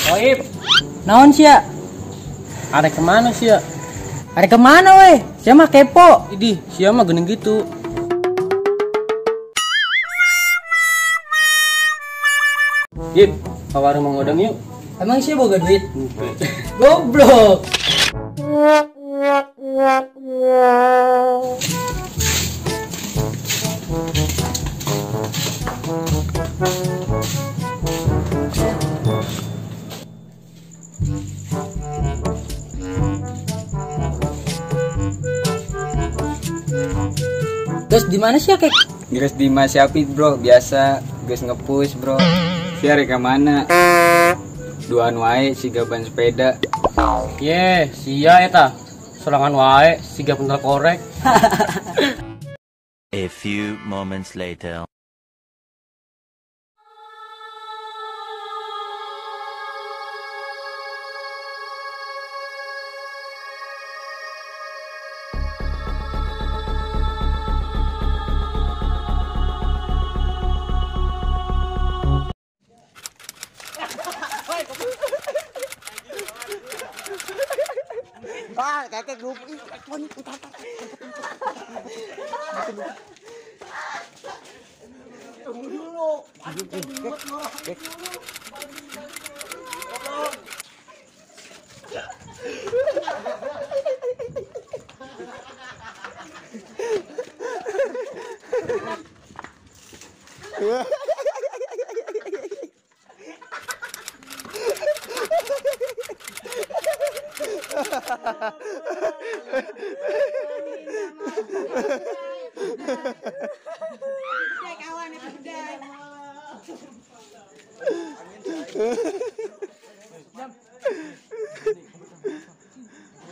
Oip, Naon sia? Arek kemana sia? Arek kemana weh? Sia mah kepo. Idih, sia mah geuning gitu. Yip, ke warung Mang Odang yuk. Emang sia boga duit? Goblok. Terus di mana sih ya, Kek? Geus di Mas Yapit, bro. Biasa geus ngepush, bro. Sia rek ka mana? Duaan wae siga ban sepeda. Ye, sia eta. Sorangan wae siga pentol korek. A few moments later. Ah, kakek grup. Tunggu dulu.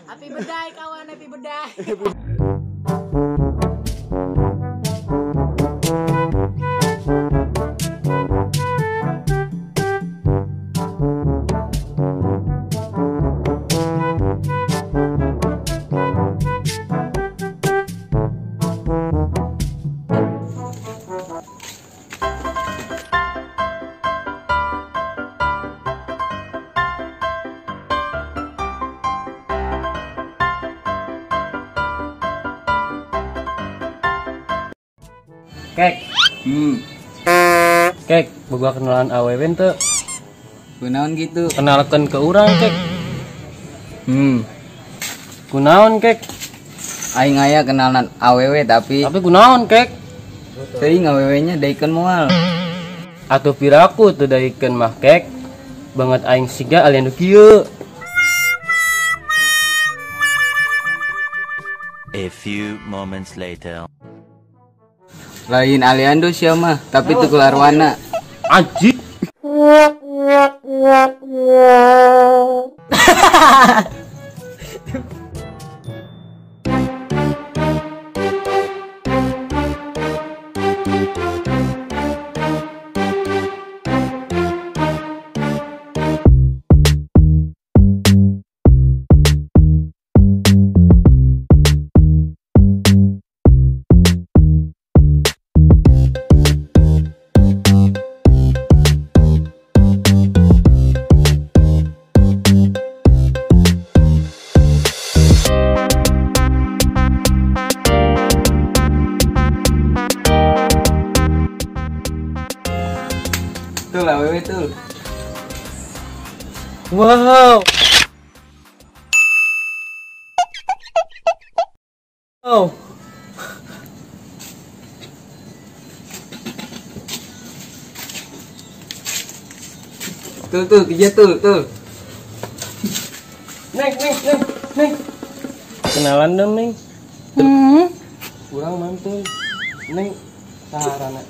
Api bedai kawan, api bedai. Kek. Kek, boga kenalan awewe teu? Kunaon gitu? Kenalkeun ke urang, Kek. Kunaon, Kek? Aing aya kenalan awewe tapi kunaon, Kek? Teuing awewe-nya daikeun moal. Atuh piraku teu daikeun mah, Kek. Banget aing siga alian nu kieu. A few moments later. Lain aliando sia mah, tapi tukul arwana. Anjing. Tuh lah wewe tuh. Wow. Oh. Tuh tuh kerja tuh tuh. Neng neng neng neng. Kenalan dong neng. Kurang mantul. Neng saharana.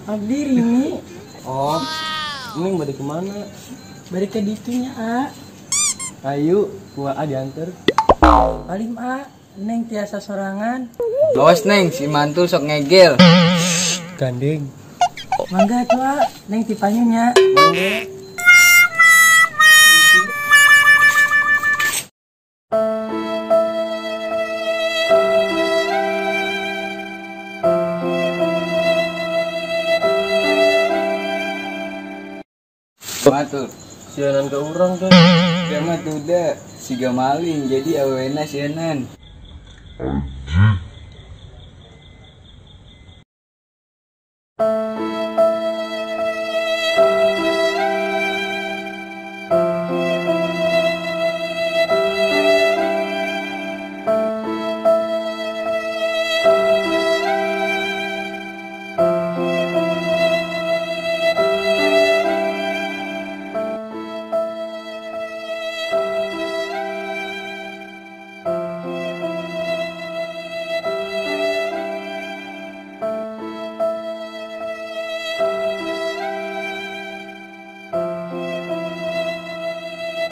Abdi Rini. Oh, Neng balik kemana? Balik ke ditunya, A. Ayo, gua A diantar. Paling A, Neng tiasa sorangan. Awas Neng, si mantul sok ngegel. Gandeng. Mangga tuh A, Neng tipanyunya. Mangga. Kumaha tuh? Sieunan ka urang teh. Sia mah tuh udah siga maling jadi awena sieunan. Anjing.